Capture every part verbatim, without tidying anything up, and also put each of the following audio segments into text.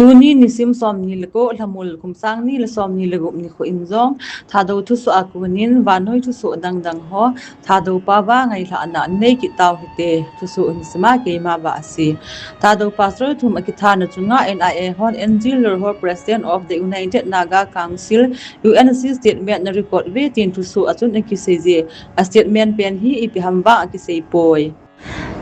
Tuni nisim somni le ko, Lhamul kum sang ni le somni le gup nikho in jong Thadou thusoh a konin vannoi thusoh dangdang ho Thadou pao a ngailhahna nei kit tau hite. Thusoh hin sima keima Bah Asi. Thadou pastor thum akithana chunga N I A hon N G Lorho, President of the United Naga Council, U N C statement na record ve tin thusoh a chun akisei je. A statement pen hi ipi ham vang akisei poi.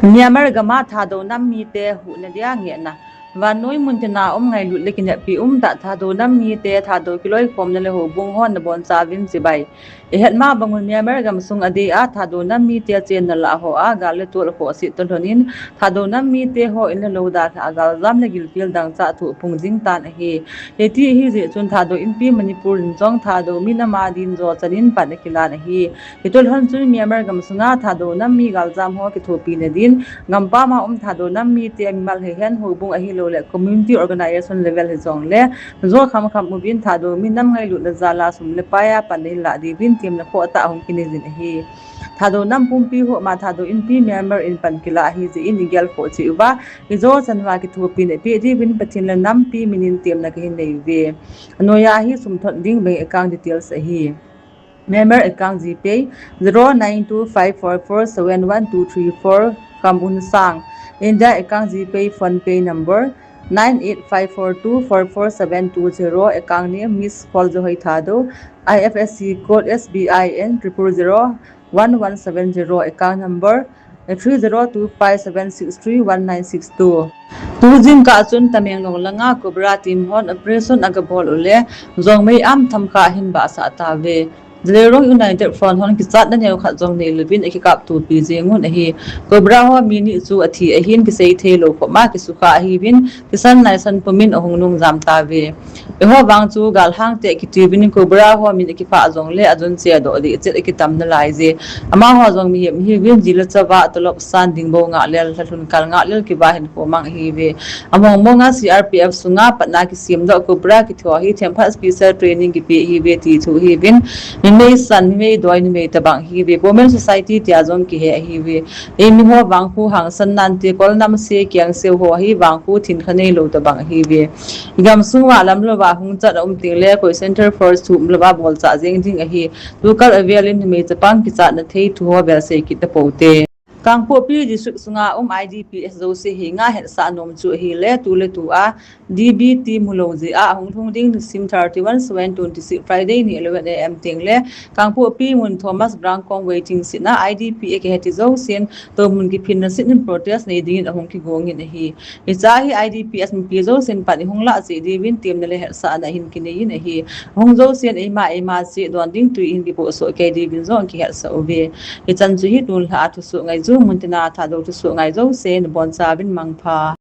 Myanmar gam a Thadou nam mite huhna dia ngehna. Vannoi muntina um ngailut le kineppi umtah Thadou nam mite Thadou kiloikhomna le houbung hon nabonchauvin chibai. Ihet ma bang un Myanmar gamsung adeh a Thadou nam mite chenna lah ho a gal le tol khohse toh lhonin Thadou nam mite ho in le lou dalha a galjam le gilkel dangchah thoh pung jing tan ahi. Hiti ahi jeh chun Thadou Inpi Manipur in jong Thadou mi nam a din jo chanin pan akilan ahi. Hitoh lhon chun Myanmar gamsunga Thadou nam mi galjam ho kithopina din gampam a um Thadou nam mite mimal hihen houbung ahilouleh community organization level hijongle jo khamkham uvin Thadou mi nam ngailutna jal a sum le pai a pan ahin lah diuvin temna khohtah ahung kinei jin ahi. Thadou nam pumpi ho ma Thadou Inpi Myanmar in pan kilah ahi jeh in igel khoh cheh uva ijo chan uva kithopina peh diuvin Pathen le nampi minin temna kahin nei uve. Anoiya hi sum thot ding bank account details ahi. Myanmar account GPay zero nine two five four four seven one two three four, Kam Un Sang. India account GPay PhonePe number nine eight five four two four four seven two zero, account name Miss Call Johoi Thadou, I F S C code S B I N triple zero one one seven zero, account number three zero two five seven six three one nine six two. Tu jingkah chun Tamenglong langa Cobra team hon operation agabol u le, jongmei am thamkha ahin bahsah tauve. Zalirong United Front hon kichatna neokhat jong neilouvin akikaptopi jeng un ahi. Cobra ho mi ni chu athi ahin kisei theilou khop ma kisukha ahiuvin, kisan naisan pumin ahung nungjam tauve. Eiho vang chu galhang te kitiuvin Cobra ho min akiphah jongle ajun che adoh deh chet akitam nalai je. Amaho jong mihem ahiuvin ji le chava tolop san ding bou ngahlel, lhalhun kal ngahlel kiva hinkho mang ahiuve. Among monga C R P F sunga patna kisemdoh Cobra kitho hi themkhat special training kipe ahiuve ti thu ahiuvin, numei san, numei doi, numei tobang ahiuve. Women Society tia jong kihe ahiuve. Eimiho vangkho hangsan nante, kol namse, kiangseu ho hi vangkho thinkha neilou tobang ahiuve. Igamsung uva lamlouva hung chat aum tengle koi center force thu umlouva bolchah jeng ding ahi. Tukal avelin numei chapang kichatna thei thu ho vel sei kit tapoute. Kangpokpi District sunga um I D P S jouse henga hetsah nom chu ahile, tuletu a D B T mulou jeh a ahung lhung ding nisim thirty-one seven twenty-six Friday ni eleven A M tengle Kangpokpi mun Thomas Brown Kong waiting shed a I D P A kiheti jousen toumun kiphinna shed in protest nei dingin ahung kigongin ahi. Hiche hi I D P S mipi jousen pan ihung lah cheh diuvin temna le hetsahna ahin kineiyin ahi. Ahung jousen eima eima cheh don ding twi ihin kipohsoh kei diuvin jong kihetsah uve. Hichan chu hi tunlhah a thusoh ngaiju muntina Thadou thusoh ngai jousen nabonchauvin mangpha.